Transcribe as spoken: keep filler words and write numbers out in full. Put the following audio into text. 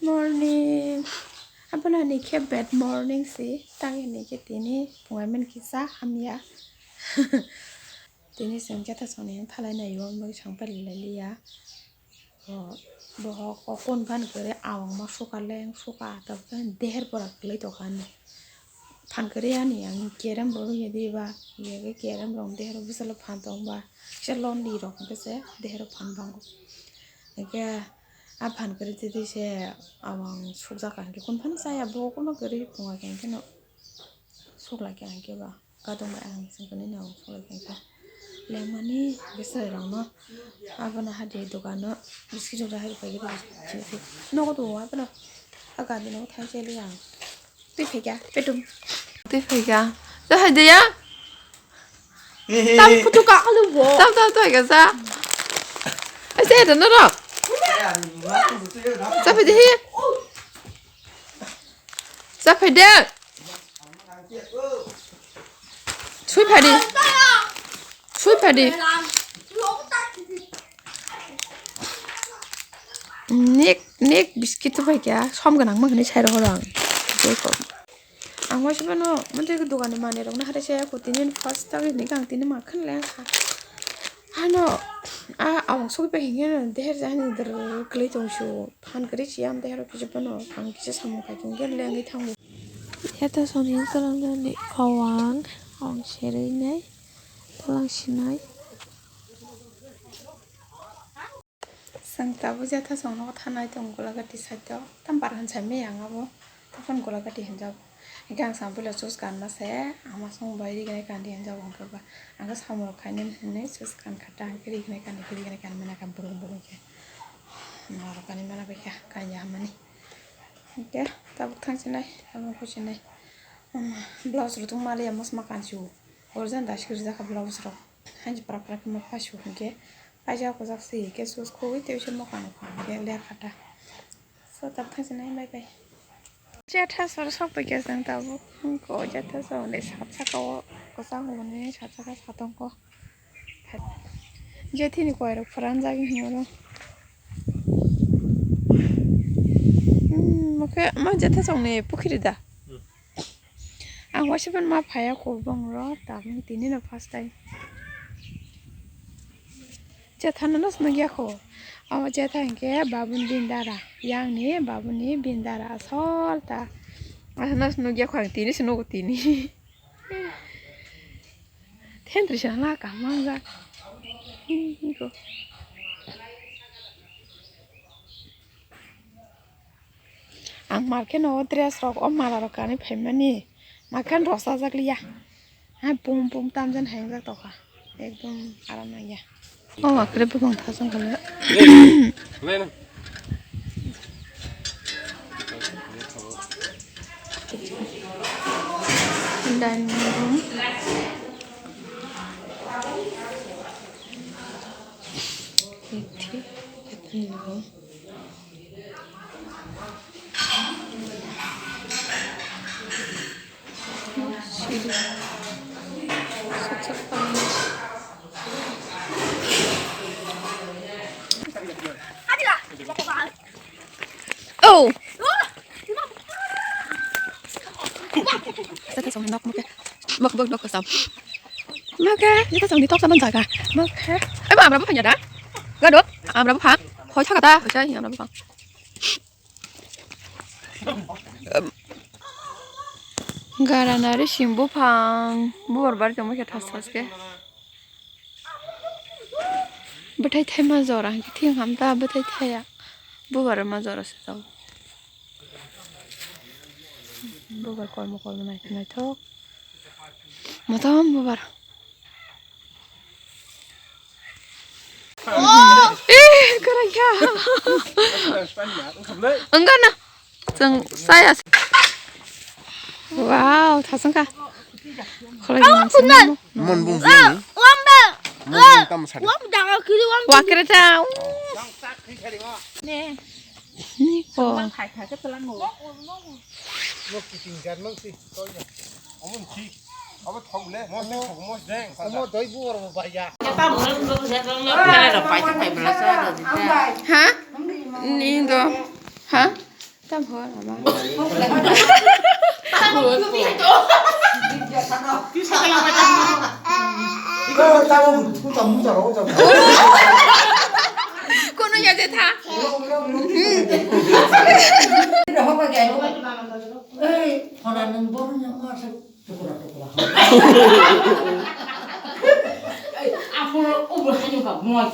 Morning. Abono ni khe bad morning si. Tang ni khe tini phungai man kisa hamya. Tini chwng jata soni thalai nai o, mui chwng pali lai liya. O, bohok o kun phan kwrwi awang ma suka leng suka, tabukhe deher pora kwlai tokha ani. Phan kwrwi ani ang kerem bo wngya di ba, yege kerem rok deher bwsalo phan tong ba, kisa lonely rok hwnkhe se deher phan bango. Hwnkhe a phan kwrwi twi twi se awang sukjak, ang khe kun phan chaya, bo kuno kwrwi phunga khe ang kheno suklai khe ang khe ba. Kadung bai ang sengkani no sulai kha khe. Lengmani bwsai rok no. Abono hadi dogano biskit rok hai pai khe. Nogo do abono. A gadi no thai cheli ang. Twi phai kha petum. Twi phai kha. Twi phai de ya. Tam phutu ka alu bo. Tam tam twi phai kha sa. Ai se da no ro. Sa phai de hi. Sa phai de. Sui phadi. Sui phadi. Nek, nek biskit tu pai kya. Som ganang mang ni sai rohor ang. Ang waisa bano, mantri ke dukan ni mani rok na hari saya ko tinin first time ni kang tinin makan leng kha. Hano, a, awang sui pai hinge no, deher jani der klai tong su. Phan kari siam deher kisa bano, ang kisa samung khai tong gen leng thang. Heta soni kalamjani awang, awang serwi nai, tlang sinai. Chwng tabuk jatha chwng nogo thanai tongo Golagati side o, tam bar hwn sai maya ang abo, tokon Golagati hwnjago. Hwnkhe ang sampuila juice kanma se, ama song bai rignai kandi hwnjago hwnkhe ba. Ang khe samung rok khainani hwnwi juice kan kha ta, hwnkhe rignai kandi, rignai kandi manya kha burung burung khe. Norok kani mana bai kha, kanya hamani. Hwnkhe tabuk thang sinai, tabuk khusinai. Blouse rok tong maliya mosma kansu. Original da sir jaka blouse rok. Hanji pra pra khe mokha su hwnkhe. Paisa kojak si hwnkhe sus khogwi tei se mokha nokha hwnkhe ler kha ta. So tabuk thang sinai bye bye. Jetha sor sok pai khe chwng tabuk. Ko jetha sok ni sat saka o kwchang hwnwi sat saka satong ko. Jethini koirok phuranjak hinwi oro. Hmm, mokhe ma jethasongni pukhiri da? Hmm. Ang waisa phano ma phaiya kobong ro, tabuk tini no first time. Jethano no sinukya kho. Abo jetha hinkhe babuni bini dara. Yangni babuni bini dara asol ta. Aswk no sinukya kho ang tini se nugo tini. Thentwrwi sana kaham mangjak. Iko. Ang market o dress rok, o mala rok kanwi phaimani. Market rok sajak liya. Hai pum pum tamjani hai wngjak tokha. Ekdom aram nangya. O, akre bwkang thasong khalu. Dining room. Ethi, ethi room. Oh. Jatha song nok muke. Mok bok nok kasam. Muke, jatha song ni tok saman jaga. Muke. Ai ba amra buphang ya da? Gadok, amra buphang. Hoi thaka ta, hoi sai amra buphang. Gara nari sim buphang, bubar bari tongma khe thas thas khe. Bwthai thai ma jora hwnkhe thik ham ta, bwthai thaiya. Bubar ma jora se tong. Bubar kormo kormo nai-, naithok. Motom bubar. Eh, kwrwngkha. Wngkha na. Chwng chaya se. Wow, thasungkha. Khwlai gwnang se nang. Mon bung jiyani. Mon bung tamo sadi. Wakre ta. Ni ko. Ha? Ni do. Ha? Tam hor ama. Kono ya je tha. Ei, hona nung bono nyama se tukura tukura. Ei, apo obo hanyo ka moi.